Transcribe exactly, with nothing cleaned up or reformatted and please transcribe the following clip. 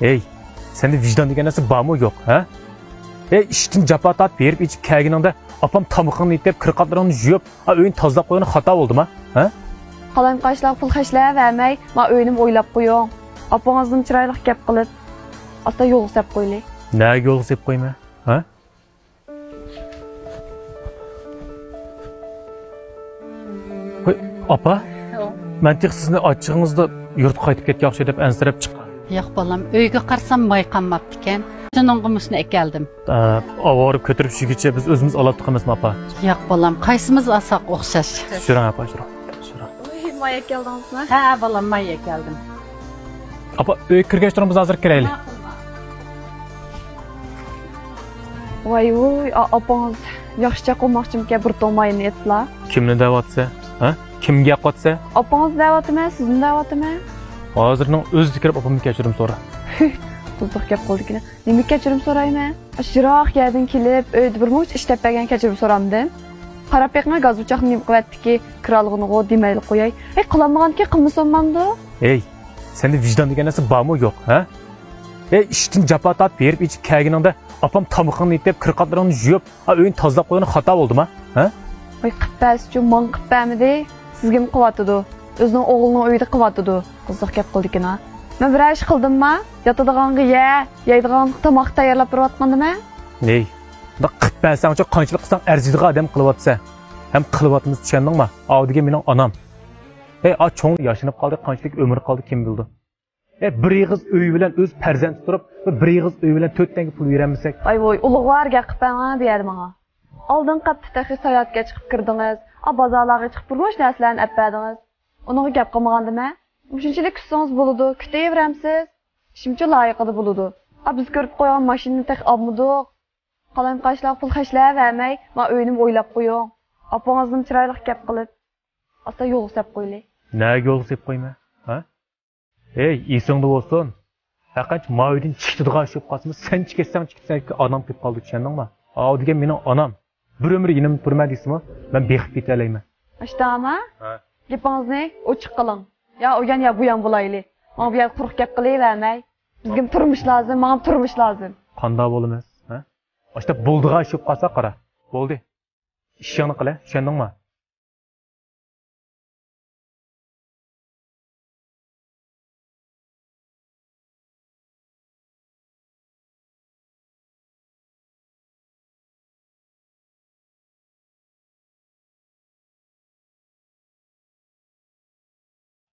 ھەي، سەندە ۋىجدان دېگەن نەرسە بارمۇ يوق، ھە؟ ھەي، ئىشتىن جاپا تارتىپ ھېرىپ ئېچىپ كەلگىنىڭدە ئاپام تامىقىڭنى ئېتىپ، كىر قاتلىرىڭنى يۇيۇپ، ئا، ئۆينى تازىلاپ قويغىنى خاتا بولدىما، ھە؟ قالايمىقانچىلارغا پۇل خەجلەۋەرمەي، ما ئۆينىمۇ ئويلاپ قويۇڭ. ئاپىڭىزنىمۇ چىرايلىق گەپ قىلىپ، ئاستا يولغا سەپ قويلى. نەگە يولغا سەپ قويىمەن، ھە؟ ھوي، ئاپا، مەن تېخى سىزنى ئاچچىقىڭىزدا يۇرتقا قايتىپ كەتكەن ئوخشايدۇ دەپ ئەنسىرەپ چىققان. ياق، بالام، ئۆيگە قارىسام ماي قالماپتىكەن. شۇنىڭغا مۇشۇنى ئەكەلدىم. ئە، ئاۋارە كۆتۈرۈپ يېگۈچە بىز ئۆزىمىز ئالاتتۇق ئەمەسمۇ، ئاپا؟ ياق، بالام، قايسىمىز ئالساق ئوخشاش. يۈرۈڭ، ئاپا، يۈرۈڭ. يۈرۈڭ. ۋاي، ماي ئەكەلدىڭىزمۇ؟ ھە، بالام، ماي ئەكەلدىم. ئاپا، ئۆيگە كىرگەچ تۇرۇڭ، بىز ھازىر كىرەيلى. ۋاي ۋۇي، ئا-، ئاپىڭىز ياخشىچاق بولماقچىمىكەن، بىر توڭ ماينى ئېتىپلا. كىمنى دەۋاتىسەن؟ ھە؟ كىمگە گەپ قىلىۋاتىسەن؟ ئاپىڭىزنى دەۋاتىمەن، سىزنى دەۋاتىمەن. ھازىرنىڭ ئۆزىدە كىرىپ ئاپامدىن كەچۈرۈم سورا. قىزىق گەپ قىلدىكىنە. نېمە كەچۈرۈم سورايمەن؟ ئاشۇ يىراق يەردىن كېلىپ، ئۆيدە بىر مۇنچە ئىش دەپ بەرگەن كەچۈرۈم سورامدىم؟ قاراپ بېقىڭا، گاز ئوچاقنى نېمە قىلىۋەتتىكى، كىرالغىنىغۇ دېمەيلا قوياي. ھەي، قىلالمىغانكى قىلمىسا بولمامدۇ؟ ھەي، سەندە ۋىجدان دېگەن نەرسە بارمۇ يوق، ھە؟ ھەي، ئىشتىن جاپا تارتىپ ھېرىپ ئېچىپ كەلگىنىڭدە ئاپام تامىقىڭنى ئېتىپ، كىر قاتلىرىڭنى يۇيۇپ، ئا، ئۆينى تازىلاپ قويغىنى خاتا بولدىما، ھە؟ ۋاي، قىلىپ بەرسىچۇ، ماڭا قىلىپ بەرمىدى. سىزگىمۇ قىلىۋاتىدۇ. ئۆزىنىڭ ئوغلىنىڭ ئۆيىدە قىلىۋاتىدۇ. قىزىق گەپ قىلدىكىنا. مەن بىرەر ئىش قىلدىمما؟ ياتىدىغانغا يەر، يەيدىغانغا تاماق تەييارلاپ بېرىۋاتقاندىمەن؟ ھەي، بۇنداق قىلىپ بەرسەڭچۇ، قانچىلىك قىلساڭ ئەرزىيدىغان ئادەم قىلىۋاتىسەن. ھەم قىلىۋاتىمىز، چۈشەندىڭما؟ ئاۋۇ دېگەن مېنىڭ ئانام. ھەي، ئا، چوڭ ياشىنىپ قالدى، قانچىلىك ئۆمرى قالدى، كىم بىلىدۇ؟ ئە، بىر ئېغىز ئۆي بىلەن ئۆز پەرزەنتى تۇرۇپ، بىر ئېغىز ئۆي بىلەن تۆت تەڭگە پۇل بېرەلمىسەك. ئاي ۋوي، ئۇلۇغۋار گەپ قىلىپ بەرمەڭ بۇ يەردە ماڭا. ئالدىنقى ھەپتە تېخى ساياھەتكە چىقىپ كىردىڭىز، ئا، بازارلارغا چىقىپ بىر مۇنچە نەرسىلەرنى ئەپ بەردىڭىز. ئۇنىڭغا گەپ قىلمىغاندىمەن؟ مۇشۇنچىلىك كۈتسىڭىز بولىدۇ، كۈتۈۋېرەمسىز؟ ئىشىمچۇ لايىقىدا بولىدۇ. ئا، بىز كۆرۈپ قويغان ماشىنىنى تېخى ئالمىدۇق. قالايمىقانچىلارغا پۇل خەجلەۋەرمەي، ما ئۆينىمۇ ئويلاپ قويۇڭ. ئاپىڭىزنىمۇ چىرايلىق گەپ قىلىپ، ئاستا يولغا سەپ قويلى. نەگە يولغا سەپ قويىمەن؟ ھە؟ ھەي، ئېسىڭدە بولسۇن. ھەرقانچە ما ئۆيدىن چىقىدىغان ئىش بولۇپ قالسىمۇ، سەن چىكەتسەڭ چىكىتسەن، ئانام كېلىپ قالدى، چۈشەندىڭما؟ ئاۋۇ دېگەن مېنىڭ ئانام. بىر ئۆمۈر يېنىمدا تۇرىمەن دېسىمۇ، مەن بېقىپ كېتەلەيمەن. ئاشتاما، ھە؟ گېپىڭىزنى ئوچۇق قىلىڭ. يا ئۇ يان، يا بۇ يان بولايلى. ماڭا بۇ يەردە قۇرۇق گەپ قىلىۋەرمەي. بىزگىمۇ تۇرمۇش لازىم، ماڭىمۇ تۇرمۇش لازىم. قانداق بولىمىز، ھە؟ ئاشتا بولىدىغان ئىش بولۇپ قالسا قارا. بولدى. ئىشىڭنى قىلە، چۈشەندىڭما؟